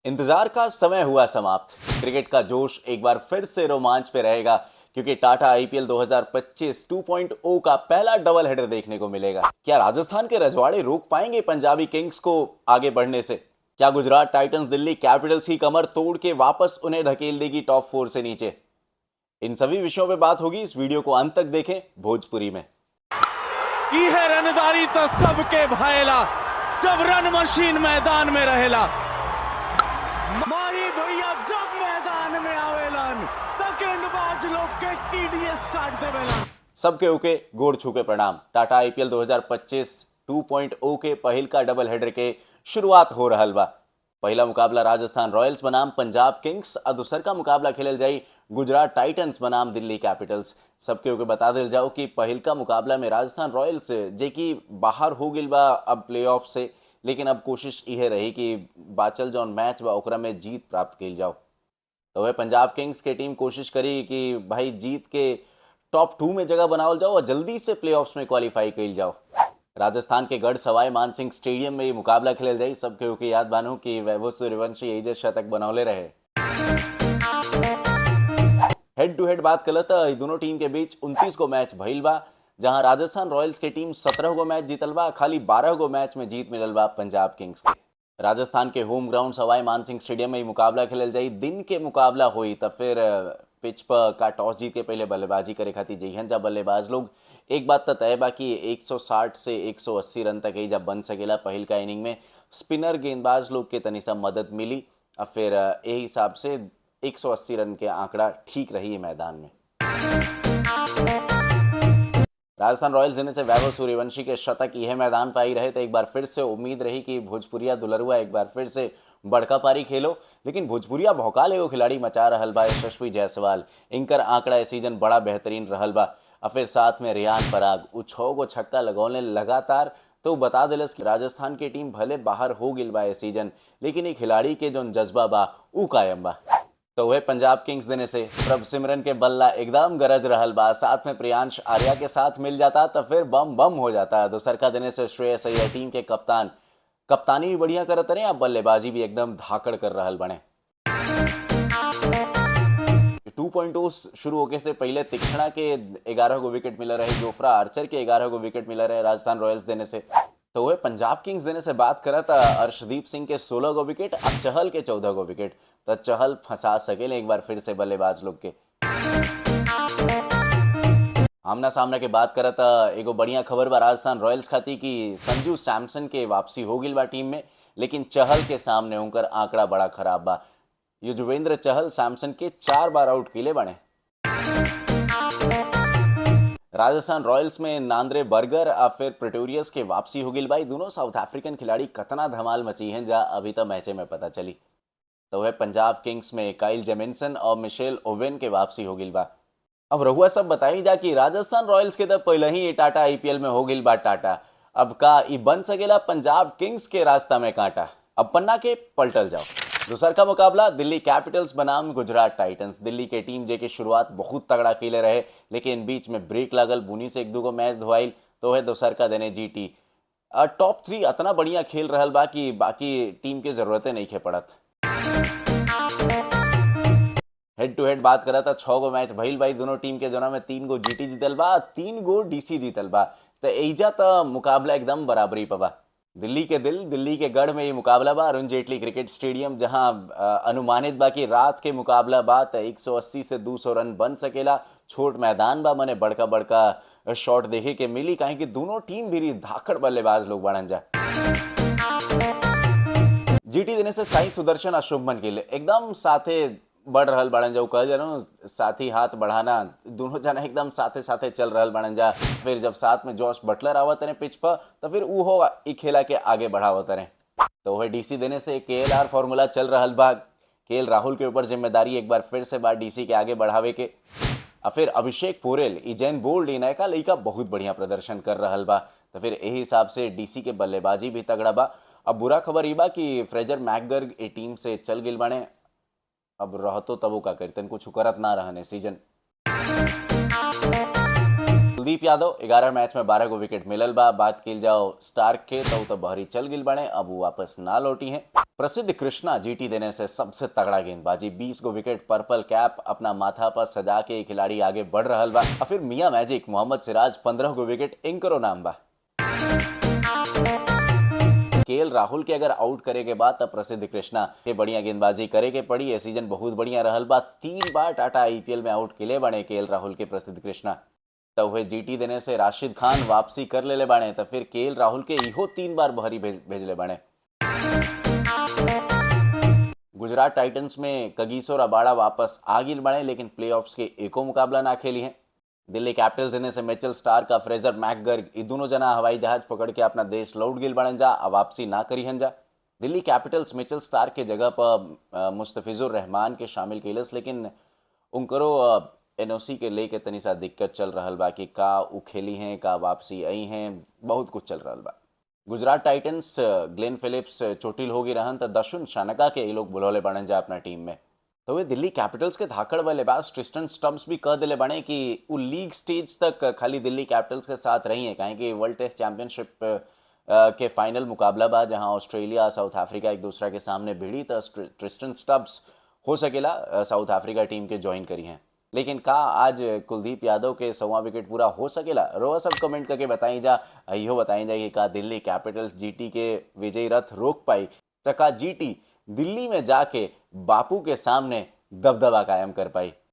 इंतजार का समय हुआ समाप्त। क्रिकेट का जोश एक बार फिर से रोमांच पे रहेगा, क्योंकि टाटा आईपीएल 2025 2.0 का पहला डबल हेडर देखने को मिलेगा। क्या राजस्थान के रजवाड़े रोक पाएंगे पंजाबी किंग्स को आगे बढ़ने से? क्या गुजरात टाइटंस दिल्ली कैपिटल्स की कमर तोड़ के वापस उन्हें ढकेल देगी टॉप फोर से नीचे? इन सभी विषयों पे बात होगी। इस वीडियो को अंत तक देखें भोजपुरी में। इहे रनदारी तो सबके भाएला, जब रन मशीन मैदान में रहेला। माही भैया जब मैदान में आवेलन तो गेंदबाज लोग के टीडीएस काट देवेलन। सबके ओके गोड़ छू के प्रणाम। टाटा आईपीएल 2025 2.0 के पहिल का डबल हेडर के शुरुआत हो रहल बा। पहला मुकाबला राजस्थान रॉयल्स बनाम पंजाब किंग्स और दूसर का मुकाबला खेलल जाई गुजरात टाइटंस बनाम दिल्ली कैपिटल्स। सबके ओके बता दिल जाओ कि पहिल का मुकाबला में राजस्थान रॉयल्स जे कि बाहर हो गिल बा अब प्लेऑफ से, लेकिन अब कोशिश इहे रही कि बाचल जौन मैच बा ओकरा में जीत प्राप्त कइल जाओ। तो वह पंजाब किंग्स के टीम कोशिश करी कि भाई जीत के टॉप टू में जगह बनावल जाओ और जल्दी से प्लेऑफ्स में क्वालिफाई कइल जाओ। राजस्थान के गढ़ सवाई मानसिंह स्टेडियम में ये मुकाबला खेलल जाई। सबके के याद बानू कि वैभव सूर्यवंशी एजे शतक बनौले रहे। हेड टू हेड बात करल त दोनों टीम के बीच 29 गो मैच भइल बा, जहां राजस्थान रॉयल्स के टीम 17 गो मैच जीतल बा, खाली 12 गो मैच में जीत मिलल बा पंजाब किंग्स के। राजस्थान के home ground Sawai Mansingh stadium में ये मुकाबला खेलल जाई। दिन के मुकाबला हुई त फिर पिच पर का टॉस जीत के पहले बल्लेबाजी करे खातिर जइहन जा बल्लेबाज लोग। एक बात तो तय बा कि 160 से 180 रन तक एइजा बन सकेला। पहिल का इनिंग में स्पिनर गेंदबाज लोग के तनी सा मदद मिली और फिर एही हिसाब से 180 रन के आंकड़ा ठीक रही मैदान में। राजस्थान रॉयल्स देने से वैभव सूर्यवंशी के शतक यह मैदान पर आई रहे, तो एक बार फिर से उम्मीद रही कि भोजपुरिया दुलरुआ एक बार फिर से बड़का पारी खेलो। लेकिन भोजपुरिया भौकाल एगो खिलाड़ी मचा रहल बा, यशस्वी जायसवाल। इनकर आंकड़ा इस सीजन बड़ा बेहतरीन रहल बा। और फिर साथ में रियान पराग उ 6 गो छक्का लगौले लगातार, तो बता दिलस कि राजस्थान की टीम भले बाहर हो गिल बा इस सीजन, लेकिन ये खिलाड़ी के जो जज्बा बा उ कायम बा। तो वह पंजाब किंग्स देने से प्रभ सिमरन के बल्ला एकदम गरज रहल बा, साथ में प्रियांश आर्या के साथ मिल जाता तो फिर बम बम हो जाता। दूसर का देने से श्रेयस अय्यर टीम के कप्तान कप्तानी भी बढ़िया करत रहे, अब बल्लेबाजी भी एकदम धाकड़ कर रहल बने। 2.0 शुरू होके से पहले तीक्षणा के 11 गो विकेट मिला रहे, जोफ्रा आर्चर के 11 गो विकेट मिला रहे राजस्थान रॉयल्स देने से। तो वह पंजाब किंग्स देने से बात करा था अर्शदीप सिंह के 16 गो विकेट और चहल के 14 गो विकेट, तो चहल फंसा सके एक बार फिर से बल्लेबाज लोग के। आमना सामना के बात करत एगो बढ़िया खबर बा राजस्थान रॉयल्स खाती कि संजू सैमसन के वापसी हो गिल बा टीम में, लेकिन चहल के सामने उनकर आंकड़ा बड़ा खराब बा। युजवेंद्र चहल सैमसन के 4 बार आउट किले बने। राजस्थान रॉयल्स में नांद्रे बर्गर और फिर प्रिटोरियस के वापसी हो गिल भाई। दोनों साउथ अफ्रीकन खिलाड़ी कतना धमाल मची हैं जा अभी तक मैचे में पता चली। तो वह पंजाब किंग्स में काइल जेमिनसन और मिशेल ओवेन के वापसी हो गिल बा। अब रहुआ सब बताई जा कि राजस्थान रॉयल्स के तो पहले ही टाटा आईपीएल में हो गिल बा टाटा, अब का ई बन सकेला पंजाब किंग्स के रास्ता में कांटा? अब पन्ना के पलटल जाओ। दूसर का मुकाबला दिल्ली कैपिटल्स बनाम गुजरात टाइटंस। दिल्ली के टीम जे के शुरुआत बहुत तगड़ा खेले रहे, लेकिन बीच में ब्रेक लागल, बुनी से एक दो मैच धोआइल, तो है दोसर का देने जीटी टॉप थ्री इतना बढ़िया खेल रहल बा कि बाकी टीम के जरूरतें नहीं खे पड़त। हेड टू हेड बात करा था 6 गो मैच भइल भाई दोनों टीम के, जोना में 3 गो जीटी जीतल बा, 3 गो डीसी जीतल बा, तो एजा तो मुकाबला एकदम बराबरी पर बा। दिल्ली के दिल दिल्ली के गढ़ में ये मुकाबला बा, अरुण जेटली क्रिकेट स्टेडियम, जहां अनुमानित बा कि रात के मुकाबला बा तो 180 से 200 रन बन सकेला। छोट मैदान बा, मने बड़का बड़का शॉट देखे के मिली, काहे कि दोनों टीम भी धाकड़ बल्लेबाज लोग बाड़न जा। जीटी देने से साई सुदर्शन और शुभमन गिल एकदम साथे बढ़ रहल बाड़न जा। कह जा साथी हाथ बढ़ाना, दोनों जना एकदम साथे साथे चल रहल बाड़न जा। फिर जब साथ में जॉश बटलर आवत रहे पिच पर, तो फिर उहो ई खेला के आगे बढ़ावत रहे। तो वह डीसी देने से केएलआर फॉर्मूला चल रहल बा। केएल राहुल के ऊपर जिम्मेदारी एक बार फिर से बा डीसी के आगे बढ़ावे के। और फिर अभिषेक पोरेल, ई जैन बोल्ड, ई नयका लइका बहुत बढ़िया प्रदर्शन कर रहल बा, तो फिर यही हिसाब से डीसी के बल्लेबाजी भी तगड़ा बा। अब बुरा खबर ई बा कि फ्रेजर मैकगर्ग ए टीम से चल गिल बाणे। अब रहतो तबो का करतन, कुछ करत ना रहने सीजन। कुलदीप यादव 11 मैच में 12 गो विकेट मिलल बा। बात कइल जाओ स्टार्क के तो उ तो बहरी चल गिल बने, अब वो वापस ना लौटी हैं। प्रसिद्ध कृष्णा जीटी देने से सबसे तगड़ा गेंदबाजी, 20 गो विकेट, पर्पल कैप अपना माथा पर सजा के ये खिलाड़ी आगे बढ़ रहा बा। और फिर मियां मैजिक मोहम्मद सिराज 15 गो विकेट, इनकरो नाम बा। केएल राहुल के अगर आउट करे के बाद तब प्रसिद्ध कृष्णा के बढ़िया गेंदबाजी करे के पड़ी। ये सीजन बहुत बढ़िया रहल बा, 3 बार टाटा आईपीएल में आउट केले बने केएल राहुल के प्रसिद्ध कृष्णा। तब हुए जीटी देने से राशिद खान वापसी कर लेले बाणे, तो फिर केएल राहुल के इहो 3 बार बहरी भेजले बाणे। गुजरात टाइटंस में कगीसो रबाड़ा वापस आ गिल बाणे, लेकिन प्लेऑफ्स के एको मुकाबला ना खेली हैं। दिल्ली कैपिटल्स देने से मिचेल स्टार्क का फ्रेजर मैकगर्ग ई दोनों जना हवाई जहाज पकड़ के अपना देश लौट गिल बाड़न जा, आ वापसी ना करी हन जा। दिल्ली कैपिटल्स मिचेल स्टार्क के जगह पर मुस्तफिजुर रहमान के शामिल कैलस, लेकिन उनकरो एनओसी के लेके तनी सा दिक्कत चल रहल बा कि का उ खेली हैं, का वापसी आई हैं, बहुत कुछ चल रहल बा। गुजरात टाइटंस ग्लेन फिलिप्स चोटिल हो गई रहन, त दशुन शानका के ये लोग बुलौले बाड़न जा अपना टीम में। तो वे दिल्ली कैपिटल्स के धाकड़ बल्लेबाज ट्रिस्टन स्टब्स भी कह दिले बाड़े कि उ लीग स्टेज तक खाली दिल्ली कैपिटल्स के साथ रही हैं, काहे कि वर्ल्ड टेस्ट चैंपियनशिप के फाइनल मुकाबला बा जहां ऑस्ट्रेलिया साउथ अफ्रीका एक दूसरा के सामने भिड़ी, तो ट्रिस्टन स्टब्स हो सकेला साउथ अफ्रीका टीम के ज्वाइन करी हैं। लेकिन का आज कुलदीप यादव के 100वां विकेट पूरा हो सकेला? रोआ सब कमेंट करके बताई जा, इहो बताई जा कि का दिल्ली कैपिटल्स जीटी के विजयी रथ रोक पाई, तो का जीटी दिल्ली में जाके बापू के सामने दबदबा कायम कर पाई।